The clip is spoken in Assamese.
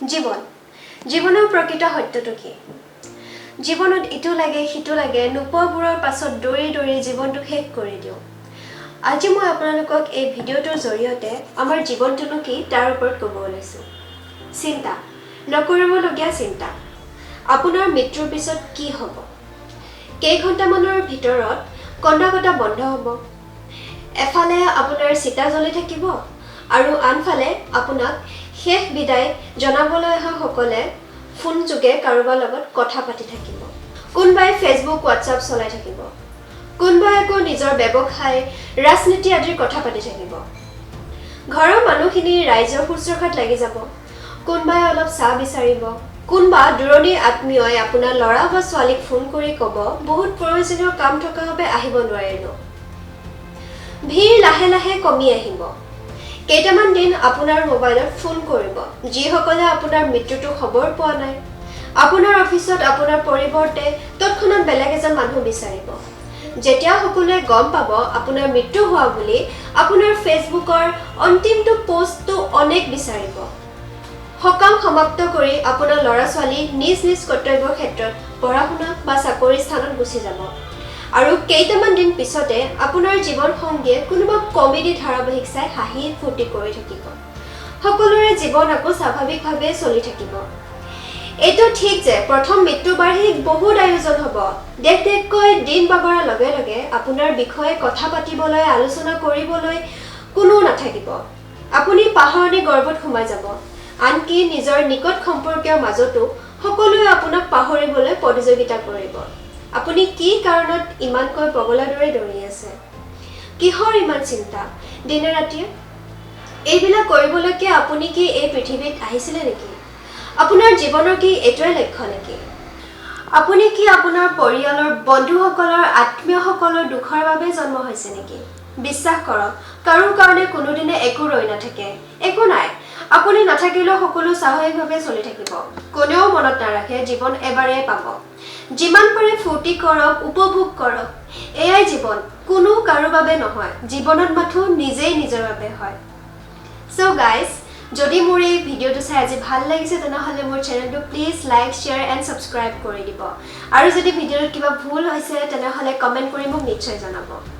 জীৱন, জীৱনৰ প্ৰকৃত সত্যটো কি? জীৱনত ইটো লাগে, সিটো লাগে, নোপোৱাবোৰৰ পাছত দৌৰি দৌৰি জীৱনটো শেষ কৰি দিওঁ। আজি মই আপোনালোকক এই ভিডিঅ'টোৰ জৰিয়তে আমাৰ জীৱনটোনো কি তাৰ ওপৰত ক'ব ওলাইছোঁ। চিন্তা নকৰিবলগীয়া চিন্তা। আপোনাৰ মৃত্যুৰ পিছত কি হ'ব? কেইঘণ্টামানৰ ভিতৰত কন্দা কটা বন্ধ হ'ব। এফালে আপোনাৰ চিতা জ্বলি থাকিব আৰু আনফালে আপোনাক শেষ বিদায় জনাবলৈ অহাসকলে ফোনযোগে কাৰোবাৰ লগত কথা পাতি থাকিব। কোনোবাই ফেচবুক, হোৱাটছআপ চলাই থাকিব, কোনোবাই আকৌ নিজৰ ব্যৱসায়, ৰাজনীতি আদিৰ কথা পাতি থাকিব। ঘৰৰ মানুহখিনি ৰাইজৰ শুশ্ৰূষাত লাগি যাব। কোনোবাই অলপ চাহ বিচাৰিব, কোনোবা দূৰণিৰ আত্মীয়ই আপোনাৰ ল'ৰা বা ছোৱালীক ফোন কৰি ক'ব, বহুত প্ৰয়োজনীয় কাম থকা বাবে আহিব নোৱাৰিলোঁ। ভিৰ লাহে লাহে কমি আহিব। কেইটামান দিন আপোনাৰ মোবাইলত ফোন কৰিব যিসকলে আপোনাৰ মৃত্যুটো খবৰ পোৱা নাই। আপোনাৰ অফিচত আপোনাৰ পৰিৱৰ্তে তৎক্ষণাত বেলেগ এজন মানুহ বিচাৰিব। যেতিয়া সকলোৱে গম পাব আপোনাৰ মৃত্যু হোৱা বুলি, আপোনাৰ ফেচবুকৰ অন্তিমটো পষ্টটো অনেক বিচাৰিব। সকাম সমাপ্ত কৰি আপোনাৰ ল'ৰা ছোৱালী নিজ নিজ কৰ্তব্যৰ ক্ষেত্ৰত পঢ়া শুনা বা চাকৰি স্থানত গুচি যাব আৰু কেইটামান দিন পিছতে আপোনাৰ জীৱন সংগীয়ে কোনোবা কমেডি ধাৰাবাহিক চাই হাঁহি ফূৰ্তি কৰি থাকিব। সকলোৰে জীৱন আকৌ স্বাভাৱিকভাৱে চলি থাকিব। এইটো ঠিক যে প্ৰথম মৃত্যুবাৰ্ষিকীত বহুত আয়োজন হ'ব। দেখ দেখকৈ দিন বাগৰাৰ লগে লগে আপোনাৰ বিষয়ে কথা পাতিবলৈ, আলোচনা কৰিবলৈ কোনো নাথাকিব। আপুনি পাহৰণি গৰ্ভত সোমাই যাব। আনকি নিজৰ নিকট সম্পৰ্কীয়ৰ মাজতো সকলোৱে আপোনাক পাহৰিবলৈ প্ৰতিযোগিতা কৰিব। আপুনি কি কাৰণত ইমানকৈ পগলাৰ দৰে দৌৰি আছে? কিহৰ ইমান চিন্তা দিনে ৰাতিয়ে? এইবিলাক কৰিবলৈকে আপুনি কি এই পৃথিৱীত আহিছিলে নেকি? আপোনাৰ জীৱনৰ কি এইটোৱে লক্ষ্য নেকি? আপুনি কি আপোনাৰ পৰিয়ালৰ, বন্ধুসকলৰ, আত্মীয়সকলৰ দুখৰ বাবে জন্ম হৈছে নেকি? বিশ্বাস কৰক, কাৰো কাৰণে কোনোদিনে একো ৰৈ নাথাকে, একো নাই। আপুনি নাথাকিলেও সকলো স্বাভাৱিকভাৱে চলি থাকিব। কোনেও মনত নাৰাখে। জীৱন এবাৰেই পাব, যিমান পাৰে ফূৰ্তি কৰক, উপভোগ কৰক। এয়াই জীৱন। কোনো কাৰো বাবে নহয়, জীৱনত মাথো নিজেই নিজৰ বাবে হয়। চ' গাইজ, যদি মোৰ এই ভিডিঅ'টো চাই আজি ভাল লাগিছে, তেনেহ'লে মোৰ চেনেলটো please like, share and subscribe কৰি দিব আৰু যদি ভিডিঅ'টোত কিবা ভুল হৈছে, তেনেহ'লে কমেণ্ট কৰি মোক নিশ্চয় জনাব।